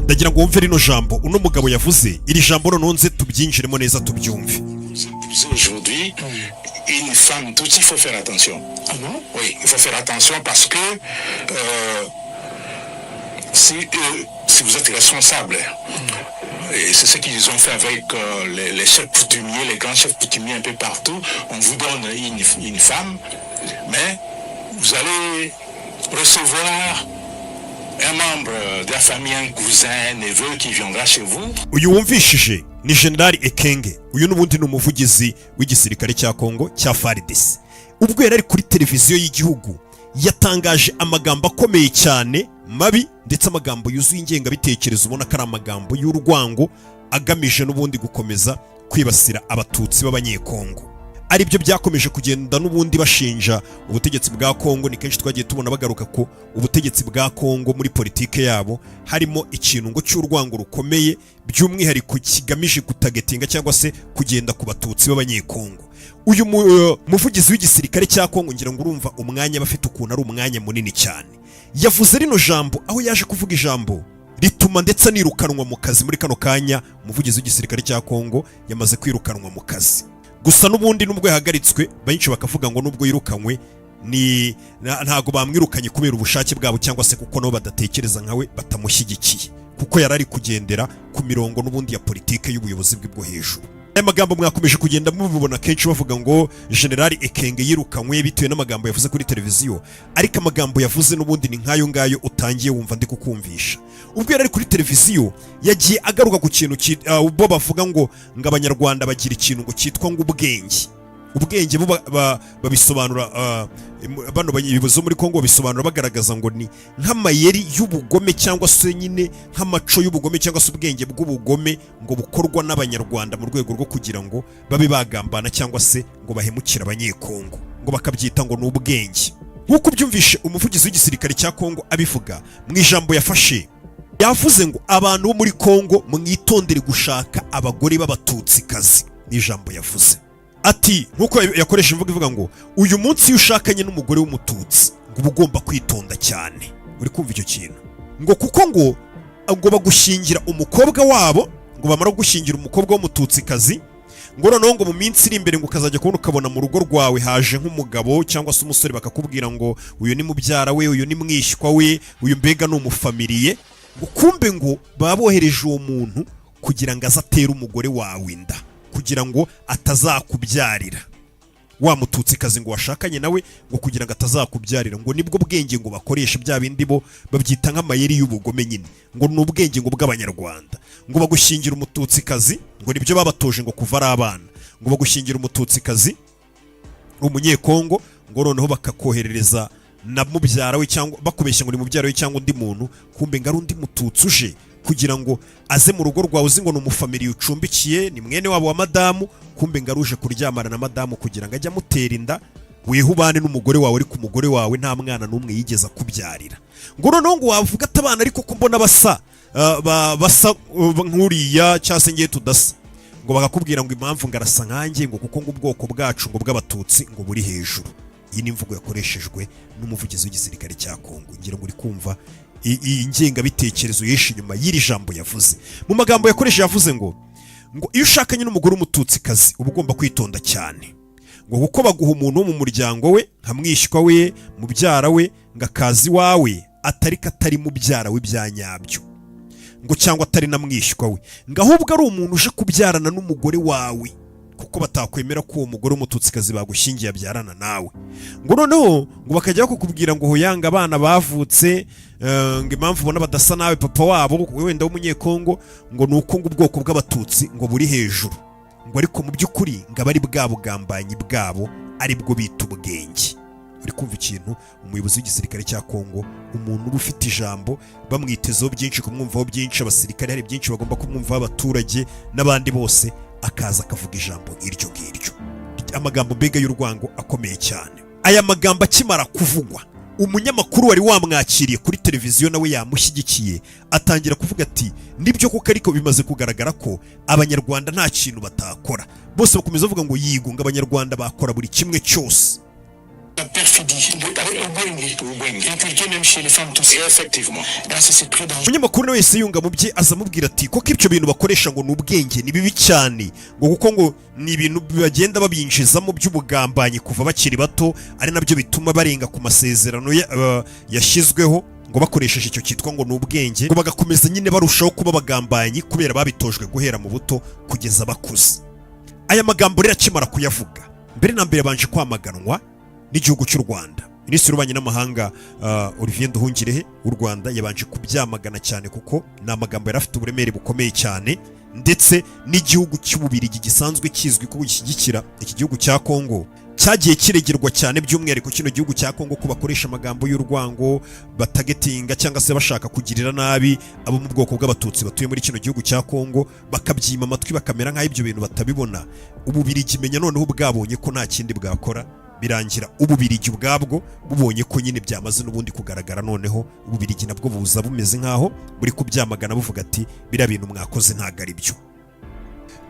Ndagira ngo wumve rino jambo uno mugabo yavuze. Iri jambo noneho nze tubyinjiremo neza, tubyumve. Aujourd'hui, une femme tutsi, il faut faire attention. Ah bon? Oui, il faut faire attention parce que si vous êtes responsable, et c'est ce qu'ils ont fait avec les chefs coutumiers, les grands chefs coutumiers un peu partout, on vous donne une femme, mais vous allez recevoir un membre de la famille, un cousin, un neveu qui viendra chez vous. Uyu wumvishije ni Generali Ekenge. Uyu n'ubundi ni umuvugizi w'igisirikare cya Kongo cya FARDC. Ubwo yari ari kuri televiziyo y'igihugu, yatangaje amagambo akomeye cyane mabi, ndetse amagambo yuzuye ingengabitekerezo, ubona ko ari amagambo y'urwango agamije n'ubundi gukomeza kwibasira Abatutsi b'Abanyekongo, aribyo byakomeje kugenda n'ubundi bashinja ubutegetsi bwa Kongo. Ni kenshi twagiye tubona bagaruka ko ubutegetsi bwa Kongo muri politike yabo harimo ikintu ngo cy'urwango rukomeye, by'umwihariko kigamije gutargetinga cyangwa se kugenda ku Batutsi b'Abanyekongo. Uyu muvugizi w'igisirikare cya Kongo, ngira ngo urumva umwanya bafite ukuntu ari umwanya munini cyane, yavuze rino jambo, aho yaje kuvuga ijambo rituma ndetse anirukanwa mu kazi. Muri kano kanya umuvugizi w'igisirikare cya Kongo yamaze kwirukanwa mu kazi. Gusa n'ubundi nubwo yahagaritswe, benshi bakavuga ngo nubwo yirukanywe ni ntago bamwirukanye kubera ubushake bwabo cyangwa se kuko nabo badatekereza nkawe, batamushyigikiye, kuko yari ari kugendera ku mirongo n'ubundi ya politike y'ubuyobozi bwe bwo hejuru. Aya magambo mwakomeje kugenda mubibona kenshi bavuga ngo Generali Ekenge yirukanywe bitewe n'amagambo yavuze kuri televiziyo, ariko amagambo yavuze n'ubundi ni nk'ayo ngayo utangiye wumva ndi kukumvisha. Ubwo yari ari kuri televiziyo, yagiye agaruka ku kintu bo bavuga ngo Abanyarwanda bagira ikintu ngo cyitwa ngo ubwenge. Ubwenge bo babisobanura, bano bayobozi bo muri Kongo babisobanura bagaragaza ngo ni nk'amayeri y'ubugome, cyangwa se nyine nk'amaco y'ubugome, cyangwa se ubwenge bw'ubugome ngo bukorwa n'Abanyarwanda mu rwego rwo kugira ngo babe bagambana cyangwa se ngo bahemukire Abanyekongo, ngo bakabyita ngo ni ubwenge. Nk'uko ubyumvishe umuvugizi w'igisirikare cya Kongo abivuga mu ijambo yafashe, yavuze ngo abantu bo muri Kongo mwitondere gushaka abagore b'Abatutsikazi. Ni ijambo yavuze ati, nk'uko yakoresha imvugo ivuga ngo uyu munsi iyo ushakanye n'umugore w'Umututsi ngo uba ugomba kwitonda cyane. Uri kumva icyo kintu? Ngo kuko ngo bagushyingira umukobwa wabo, ngo bamara gushyingira umukobwa w'Umututsikazi, ngo noneho ngo mu minsi iri imbere ngo ukazajya kubona ukabona mu rugo rwawe haje nk'umugabo cyangwa se umusore, bakakubwira ngo uyu ni mubyara we, uyu ni mwishywa we, uyu mbega ni umufamiliye, ngo kumbe ngo baba bohereje uwo muntu kugira ngo aze atere umugore wawe inda, kugira ngo atazakubyarira wa Mututsikazi ngo washakanye nawe, ngo kugira ngo atazakubyarira. Ngo nibwo bwenge ngo bakoresha, bya bindi bo babyita nk'amayeri y'ubugome nyine, ngo ni ubwenge ngo bw'Abanyarwanda, ngo bagushyingira Umututsikazi, ngo nibyo babatoje ngo kuva ari abana, ngo bagushyingira Umututsikazi Umunyekongo, ngo noneho bakakoherereza na mubyara we, cyangwa bakubeshya ngo ni mubyara we cyangwa undi muntu, kumbe ngo ari undi Mututsi uje kugira ngo aze mu rugo rwawe, uzi ngo ni umufamiliye ucumbikiye, ni mwene wabo wa madamu, kumbe ngo aruje kuryamana na madamu kugira ngo ajye amutera inda, wihubane n'umugore wawe, ariko umugore wawe nta mwana n'umwe yigeze akubyarira. Ngo noneho ngo wavuga ati abana ariko ko mbona basa basa nk'uriya cyangwa se ngiye tudasa, ngo bakakubwira ngo impamvu ngo arasa nkanjye, ngo kuko ngo ubwoko bwacu ngo bw'Abatutsi ngo buri hejuru. Iyi ni imvugo yakoreshejwe n'umuvugizi w'igisirikare cya Kongo. Ngira ngo uri kumva iyi ngengabitekerezo yishe inyuma y'iri jambo yavuze. Mu magambo yakoresheje yavuze ngo iyo ushakanye n'umugore w'Umututsikazi uba ugomba kwitonda cyane, ngo kuko baguha umuntu wo mu muryango we nka mwishywa we, mubyara we, ngo akaza iwawe atari ko atari mubyara we bya nyabyo, ngo cyangwa atari na mwishywa we, ngo ahubwo ari umuntu uje kubyarana n'umugore wawe, kuko batakwemera ko uwo mugore w'Umututsikazi bagushyingiye abyarana nawe. Ngo noneho ngo bakajya bakukubwira ngo hoyanga abana bavutse, ngo impamvu ubona badasa nawe papa wabo wenda w'Umunyekongo, ngo ni uko ngo ubwoko bw'Abatutsi ngo buri hejuru, ngo ariko mu by'ukuri ngo aba ari bwa bugambanyi bwabo, ari bwo bita ubwenge. Uri kumva ikintu umuyobozi w'igisirikare cya Kongo, umuntu uba ufite ijambo, bamwitezeho byinshi, kumwumvaho byinshi, abasirikare hari byinshi bagomba kumwumvaho, abaturage n'abandi bose, akaza akavuga ijambo nk'iryo ngiryo, amagambo mbega y'urwango akomeye cyane. Aya magambo akimara kuvugwa, umunyamakuru wari wamwakiriye kuri televiziyo nawe yamushyigikiye, atangira kuvuga ati nibyo koko, ariko bimaze kugaragara ko Abanyarwanda nta kintu batakora. Bose bakomeza bavuga ngo yigunga, Abanyarwanda bakora buri kimwe cyose. La perfidie, avec Ubwenge, Ubwenge. Inculqué même chez les femmes tutsis. Effectivement. Là, c'est très dangereux. Umunyamakuru nawe wese yunga mu bye, aza amubwira ati koko ibyo bintu bakoresha ngo ni ubwenge ni bibi cyane, ngo kuko ngo ni ibintu bagenda babinjizamo by'ubugambanyi kuva bakiri bato, ari nabyo bituma barenga ku masezerano yashyizweho, ngo bakoresheje icyo cyitwa ngo ni ubwenge, ngo bagakomeza nyine barushaho kuba abagambanyi kubera babitojwe guhera mu buto kugeza bakuze. Aya magambo rero akimara kuyavuga, mbere na mbere yabanje kwamaganwa n'igihugu cy'u Rwanda. Minisitiri w'Ububanyi n'Amahanga Olivier Nduhungirehe w'u Rwanda yabanje kubyamagana cyane, kuko ni amagambo yari afite uburemere bukomeye cyane. Ndetse n'igihugu cy'Ububirigi gisanzwe kizwi ko gishyigikira iki gihugu cya Kongo, cyagiye kiregerwa cyane, by'umwihariko kino gihugu cya Kongo, ko bakoresha amagambo y'urwango batargetinga cyangwa se bashaka kugirira nabi abo mu bwoko bw'Abatutsi batuye muri kino gihugu cya Kongo, bakabyima amatwi, bakamera nk'aho ibyo bintu batabibona. Ububirigi menya noneho bwabonye ko nta kindi bwakora, birangira Ububirigi ubwabwo bubonye ko nyine byamaze n'ubundi kugaragara. Noneho Ububirigi nabwo buza bumeze nk'aho buri kubyamagana, buvuga ati biriya bintu mwakoze ntabwo ari byo.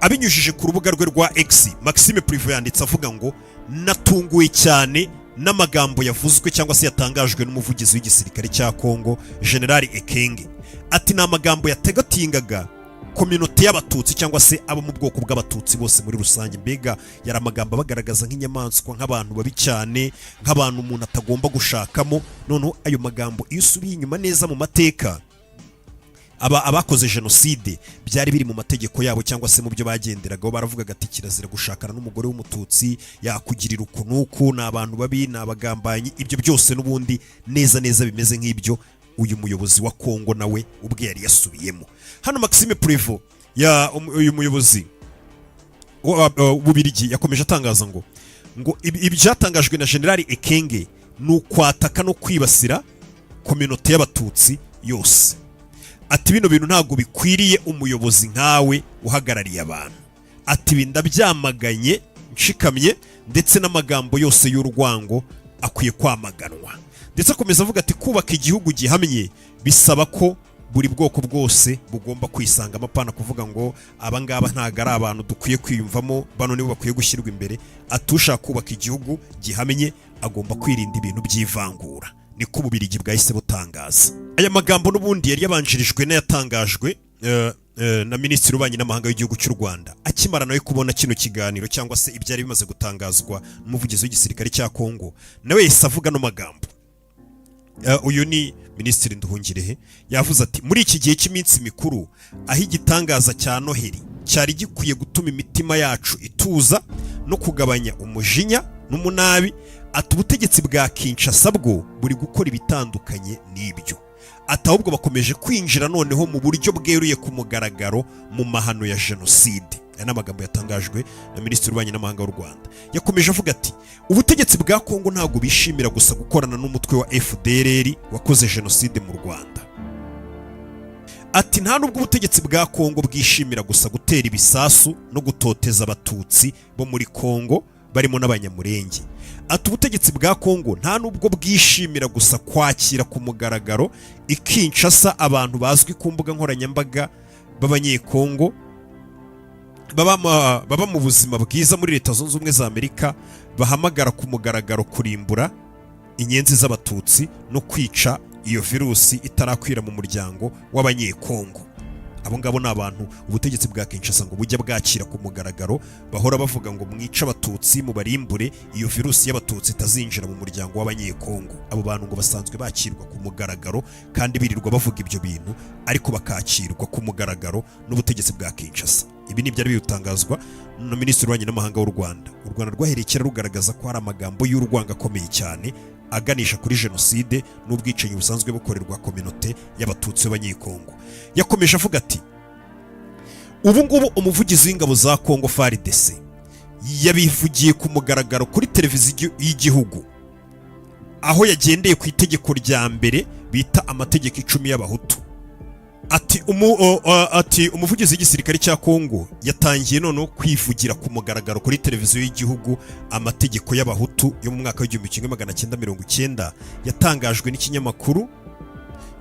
Abinyujije ku rubuga rwe rwa X, Maxime Prévost yanditse avuga ngo natunguwe cyane n'amagambo yavuzwe cyangwa se yatangajwe n'umuvugizi w'igisirikare cya Kongo, General Ekenge. Ati ni amagambo yatargetingaga communauté y'Abatutsi cyangwa se abo mu bwoko bw'Abatutsi bose muri rusange. Mbega yari amagambo abagaragaza nk'inyamaswa, nk'abantu babi cyane, nk'abantu umuntu atagomba gushakamo. Noneho ayo magambo, iyo usubiye inyuma neza mu mateka, aba abakoze jenoside byari biri mu mategeko yabo cyangwa se mu byo bagenderagaho. Baravugaga ati kirazira gushakana n'umugore w'Umututsi, yakugirira uku n'uku, ni abantu babi, ni abagambanyi. Ibyo byose n'ubundi neza neza bimeze nk'ibyo uyu muyobozi wa Kongo nawe ubwe yari yasubiyemo hano. Maxime Prévost ya uyu muyobozi w'Ububirigi yakomeje atangaza ngo ibyatangajwe na General Ekenge ni ukwataka no kwibasira communauté y'Abatutsi yose. Ati bino bintu ntabwo bikwiriye umuyobozi nkawe uhagarariye abantu. Ati ibi ndabyamaganye nshikamye, ndetse n'amagambo yose y'urwango akwiye kwamaganwa. Ndetse akomeza avuga ati kubaka igihugu gihamye bisaba ko buri bwoko bwose bugomba kwisangamo, apana kuvuga ngo abangaba ntabwo ari abantu dukwiye kwiyumvamo, bano nibo bakwiye gushyirwa imbere. Ati ushaka kubaka igihugu gihamye agomba kwirinda ibintu by'ivangura. Niko Ububirigi bwahise butangaza. Aya magambo n'ubundi yari yabanjirijwe n'ayatangajwe na Minisitiri w'Ububanyi n'Amahanga w'igihugu cy'u Rwanda. Akimara nawe kubona kino kiganiro cyangwa se ibyari bimaze gutangazwa n'umuvugizi w'igisirikare cya Kongo, nawe yahise avuga ano magambo. Uyu ni Minisitiri Nduhungirehe, yavuze ati muri iki gihe cy'iminsi mikuru, aho igitangaza cya Noheli cyari gikwiye gutuma imitima yacu ituza no kugabanya umujinya n'umunabi, ati ubutegetsi bwa Kinshasa bwo buri gukora ibitandukanye n'ibyo. Ati ahubwo bakomeje kwinjira noneho mu buryo bweruye ku mugaragaro mu mahano ya jenoside. Aya ni amagambo yatangajwe na Minisitiri w'Ububanyi n'Amahanga w'u Rwanda. Yakomeje avuga ati ubutegetsi bwa Kongo ntabwo bishimira gusa gukorana n'umutwe wa FDLR wakoze jenoside mu Rwanda. Ati nta nubwo ubutegetsi bwa Kongo bwishimira gusa gutera ibisasu no gutoteza Abatutsi bo muri Kongo barimo n'Abanyamurenge. Ati ubutegetsi bwa Kongo nta nubwo bwishimira gusa kwakira ku mugaragaro i Kinshasa abantu bazwi ku mbuga nkoranyambaga b'Abanyekongo baba mu buzima bwiza muri Leta Zunze Ubumwe za Amerika, bahamagara ku mugaragaro kurimbura inyenzi z'Abatutsi no kwica iyo virusi itarakwira mu muryango w'Abanyekongo. Abo ngabo ni abantu ubutegetsi bwa Kinshasa ngo bujya bwakira ku mugaragaro, bahora bavuga ngo mwice Abatutsi, mubarimbure, iyo virusi y'Abatutsi itazinjira mu muryango w'Abanyekongo. Abo bantu ngo basanzwe bakirwa ku mugaragaro kandi birirwa bavuga ibyo bintu, ariko bakakirwa ku mugaragaro n'ubutegetsi bwa Kinshasa. Ibi ni ibyari bitangazwa na Minisitiri w'Ububanyi n'Amahanga w'u Rwanda. U Rwanda rwahereye kera rugaragaza ko hari amagambo y'urwango akomeye cyane aganisha kuri jenoside n'ubwicanyi busanzwe bukorerwa communauté y'Abatutsi b'Abanyekongo. Yakomeje avuga ati ubu ngubu umuvugizi w'ingabo za Kongo FARDC yabivugiye ku mugaragaro kuri televiziyo y'igihugu, aho yagendeye ku itegeko rya mbere bita amategeko 10 y'Abahutu. Ati umuvugizi w'igisirikare cya Kongo yatangiye noneho kwivugira ku mugaragaro kuri televiziyo y'igihugu amategeko y'Abahutu yo mu mwaka w'1990 yatangajwe n'ikinyamakuru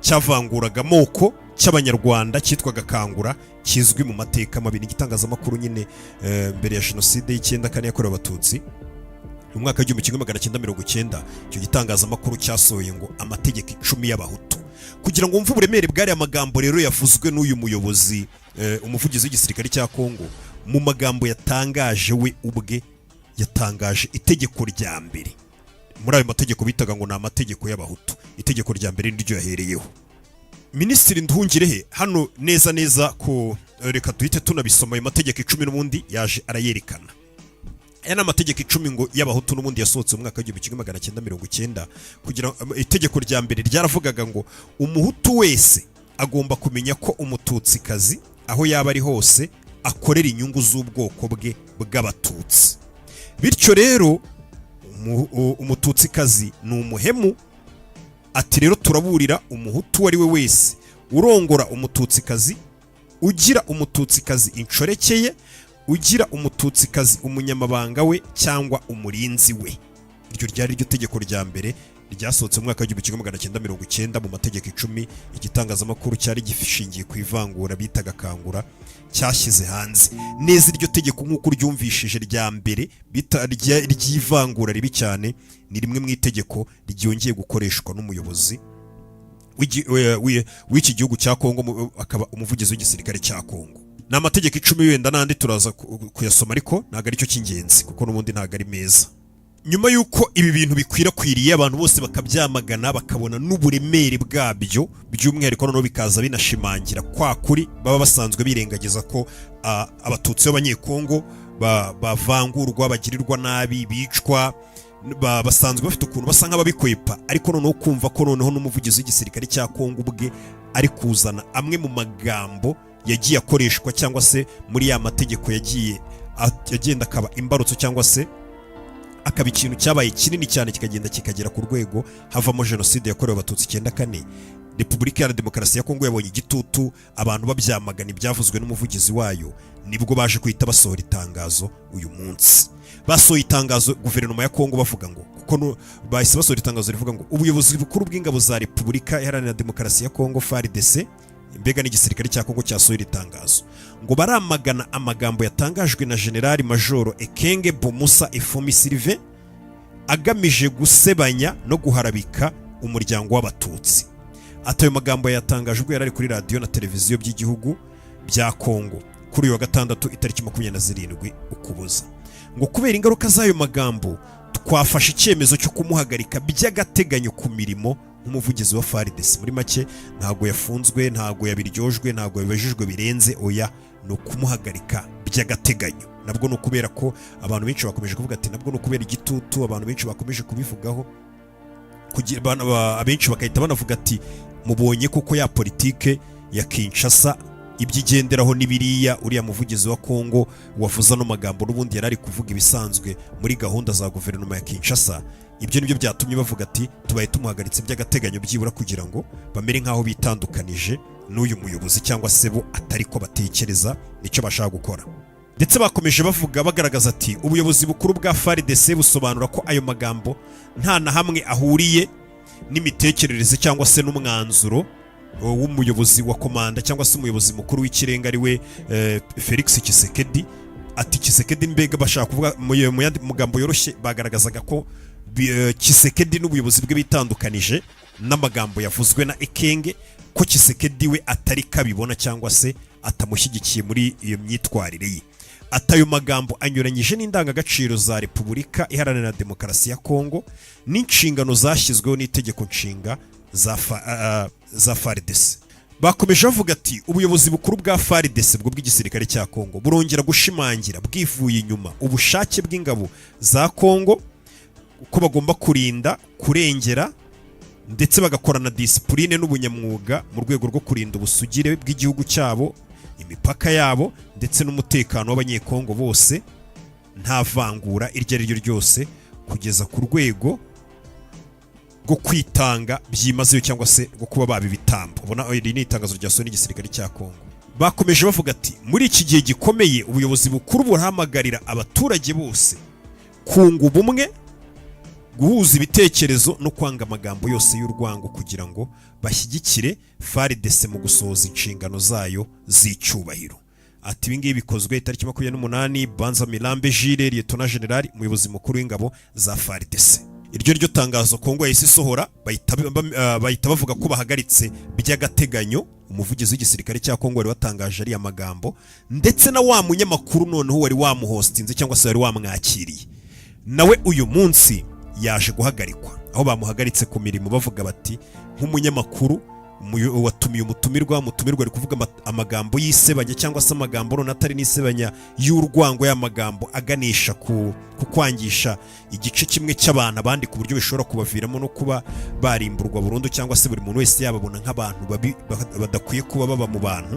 cyavanguraga amoko cy'Abanyarwanda cyitwaga Kangura, kizwi mu mateka mabi. N'igitangazamakuru nyine mbere ya jenoside y'94 yakorewe Abatutsi. Mu mwaka w'1990, icyo gitangazamakuru cyasohoye ngo amategeko 10 y'Abahutu. Kugira ngo wumve uburemere bw'ariya magambo rero yavuzwe n'uyu muyobozi, umuvugizi w'igisirikare cya Kongo, mu magambo yatangaje we ubwe, yatangaje itegeko rya mbere muri ayo mategeko bitaga ngo ni amategeko y'Abahutu. Itegeko rya mbere niryo yahereyeho Minisitiri Nduhungirehe hano neza neza ko reka duhite tunabisoma. Ayo mategeko 10 n'ubundi yaje arayerekana. Aya ni amategeko 10 ngo y'Abahutu n'ubundi yasohotse mu mwaka w'1990. Kugira itegeko rya mbere ryaravugaga ngo umuhutu wese agomba kumenya ko umututsikazi aho yaba ari hose akorera inyungu z'ubwoko bwe bw'Abatutsi, bityo rero umututsikazi ni umuhemu. Ati rero turaburira umuhutu uwo ari we wese urongora umututsikazi, ugira umututsikazi inshoreke ye, ugira umututsikazi umunyamabanga we cyangwa umurinzi we. Iryo ryari ryo tegeko rya mbere ryasohotse mu mwaka w'1990 mu mategeko 10 igitangazamakuru cyari gishingiye ku ivangura bitaga Kangura cyashyize hanze. Neza iryo tegeko nk'uko uryumvishije rya mbere bita ry'ivangura ribi cyane, ni rimwe mu itegeko ryongeye gukoreshwa n'umuyobozi w'iki gihugu cya Kongo, akaba umuvugizi w'igisirikare cya Kongo. Ni amategeko 10, wenda n'andi turaza kuyasoma, ariko ntabwo aricyo cy'ingenzi kuko n'ubundi ntabwo ari meza. Nyuma y'uko ibi bintu bikwirakwiriye, abantu bose bakabyamagana, bakabona n'uburemere bwabyo, by'umwihariko noneho bikaza binashimangira kwa kuri baba basanzwe birengagiza ko Abatutsi b'Abanyekongo bavangurwa, bagirirwa nabi, bicwa, basanzwe bafite ukuntu basa nk'ababikwepa. Ariko noneho kumva ko noneho n'umuvugizi w'igisirikare cya Kongo ubwe ari kuzana amwe mu magambo yagiye akoreshwa cyangwa se muri ya mategeko yagiye agenda akaba imbarutso cyangwa se akaba ikintu cyabaye kinini cyane, kikagenda kikagera ku rwego havamo jenoside yakorewe Abatutsi 94. Repubulika Iharanira Demokarasi ya Kongo yabonye igitutu, abantu babyamagana ibyavuzwe n'umuvugizi wayo, nibwo baje guhita basohora itangazo. Uyu munsi basohoye itangazo, guverinoma ya Kongo, bavuga ngo kuko bahise basohora itangazo rivuga ngo ubuyobozi bukuru bw'ingabo za Repubulika Iharanira Demokarasi ya Kongo, FARDC, mbega n'igisirikare cya Kongo cyasohoye iri tangazo, ngo baramagana amagambo yatangajwe na Generali Majoro Ekenge Bomusa Efomi Sylvain agamije gusebanya no guharabika umuryango w'Abatutsi. Ati ayo magambo yatangaje ubwo yari ari kuri radiyo na televiziyo by'igihugu bya Kongo kuri uyu wa gatandatu itariki 27 Ukuboza. Ngo kubera ingaruka z'ayo magambo, twafashe icyemezo cyo kumuhagarika by'agateganyo ku mirimo nk'umuvugizi wa FARDC. Muri make, ntabwo yafunzwe, ntabwo yabiryojwe, ntabwo yabibajijwe birenze, oya, ni ukumuhagarika by'agateganyo. Nabwo ni ukubera ko abantu benshi bakomeje kuvuga ati nabwo ni ukubera igitutu abantu benshi bakomeje kubivugaho, kugira abenshi bagahita banavuga ati mubonye koko ya politike ya Kinshasa ibyo igenderaho n'ibiriya. Uriya muvugizi wa Kongo wavuze ano magambo n'ubundi yari ari kuvuga ibisanzwe muri gahunda za guverinoma ya Kinshasa. Ibyo nibyo byatumye bavuga ati tubaye tumuhagaritse by'agateganyo, byibura kugira ngo bamere nk'aho bitandukanije n'uyu muyobozi cyangwa se bo atari ko batekereza nicyo bashaka gukora. Ndetse bakomeje bavuga, bagaragaza ati ubuyobozi bukuru bwa FARDC busobanura ko ayo magambo nta na hamwe ahuriye n'imitekerereze cyangwa se n'umwanzuro w'umuyobozi wa komanda cyangwa se umuyobozi mukuru w'ikirenga, ari we Felix Tshisekedi. Ati Tshisekedi, mbega bashaka kuvuga mu yandi magambo yoroshye, bagaragazaga ko Tshisekedi n'ubuyobozi bwe bitandukanije n'amagambo yavuzwe na Ekenge, ko Tshisekedi we atari kabibona cyangwa se atamushyigikiye muri iyo myitwarire ye. Ati ayo magambo anyuranyije n'indangagaciro za Repubulika Iharanira Demokarasi ya Kongo n'inshingano zashyizweho n'itegeko nshinga za FARDC. Bakomeje bavuga ati ubuyobozi bukuru bwa FARDC, bwo bw'igisirikare cya Kongo, burongera gushimangira bwivuye inyuma ubushake bw'ingabo za Kongo ko bagomba kurinda, kurengera ndetse bagakorana disipurine n'ubunyamwuga mu rwego rwo kurinda ubusugire bw'igihugu cyabo, imipaka yabo ndetse n'umutekano w'Abanyekongo bose nta vangura iryo ari ryo ryose, kugeza ku rwego rwo kwitanga byimazeyo cyangwa se rwo kuba baba ibitambo. Ubona iri ni itangazo ryasohowe n'igisirikare cya Kongo. Bakomeje bavuga ati muri iki gihe gikomeye, ubuyobozi bukuru burahamagarira abaturage bose kunga ubumwe, guhuza ibitekerezo no kwanga amagambo yose y'urwango kugira ngo bashyigikire FARDC mu gusohoza inshingano zayo z'icyubahiro. Ati ibi ngibi bikozwe itariki 28. Banza Milambe Jules, Lieutenant General, umuyobozi mukuru w'ingabo za FARDC. Iryo ryo tangazo Kongo yahise isohora, bahita bavuga ko bahagaritse by'agateganyo umuvugizi w'igisirikare cya Kongo wari watangaje ariya magambo, ndetse na wa munyamakuru noneho wari wamuhostinze cyangwa se wari wamwakiriye, nawe uyu munsi yaje guhagarikwa, aho bamuhagaritse ku mirimo bavuga bati nk'umunyamakuru watumiye umutumirwa, umutumirwa ari kuvuga amagambo y'isebanya cyangwa se amagambo none atari n'isebanya, y'urwango, y'amagambo aganisha ku kwangisha igice kimwe cy'abantu abandi, ku buryo bishobora kubaviramo no kuba barimburwa burundu, cyangwa se buri muntu wese yababona nk'abantu babi badakwiye kuba baba mu bantu.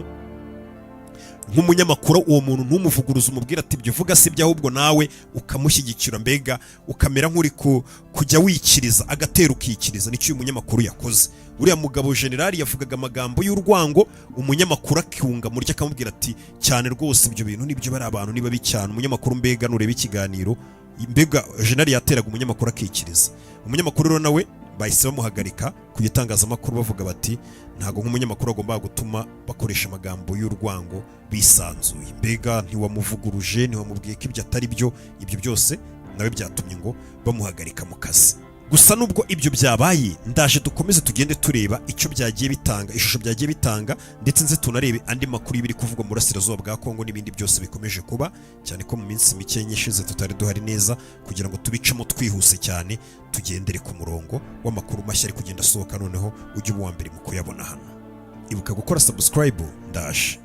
Nk'umunyamakuru, uwo muntu ntumuvuguruze, umubwire ati ibyo uvuga si byo, ahubwo nawe ukamushyigikira, mbega ukamera nk'uri kujya wikiriza agatera ukikiriza. Nicyo uyu munyamakuru yakoze. Uriya mugabo generali yavugaga amagambo y'urwango, umunyamakuru akunga murya, akamubwira ati cyane rwose, ibyo bintu nibyo, bari abantu ni babi cyane. Umunyamakuru mbega nureba ikiganiro, mbega generali yateraga umunyamakuru akikiriza. Umunyamakuru rero nawe bahise bamuhagarika ku gitangazamakuru, bavuga bati ntabwo nk'umunyamakuru agomba gutuma bakoresha amagambo y'urwango bisanzuye. Mbega ntiwamuvuguruje, ntiwamubwiye ko ibyo atari byo. Ibyo byose nawe byatumye ngo bamuhagarika mu kazi. Gusa nubwo ibyo byabaye, ndaje dukomeze tugende tureba icyo byagiye bitanga, ishusho byagiye bitanga, ndetse nze tunarebe andi makuru y'ibiri kuvugwa mu burasirazuba bwa Kongo n'ibindi byose bikomeje kuba, cyane ko mu minsi mike ishize tutari duhari neza kugira ngo tubicemo twihuse cyane, tugendere ku murongo w'amakuru mashya ari kugenda asohoka, noneho ujye uba uwa mbere mu kuyabona hano. Ibuka gukora subscribe. Ndaje.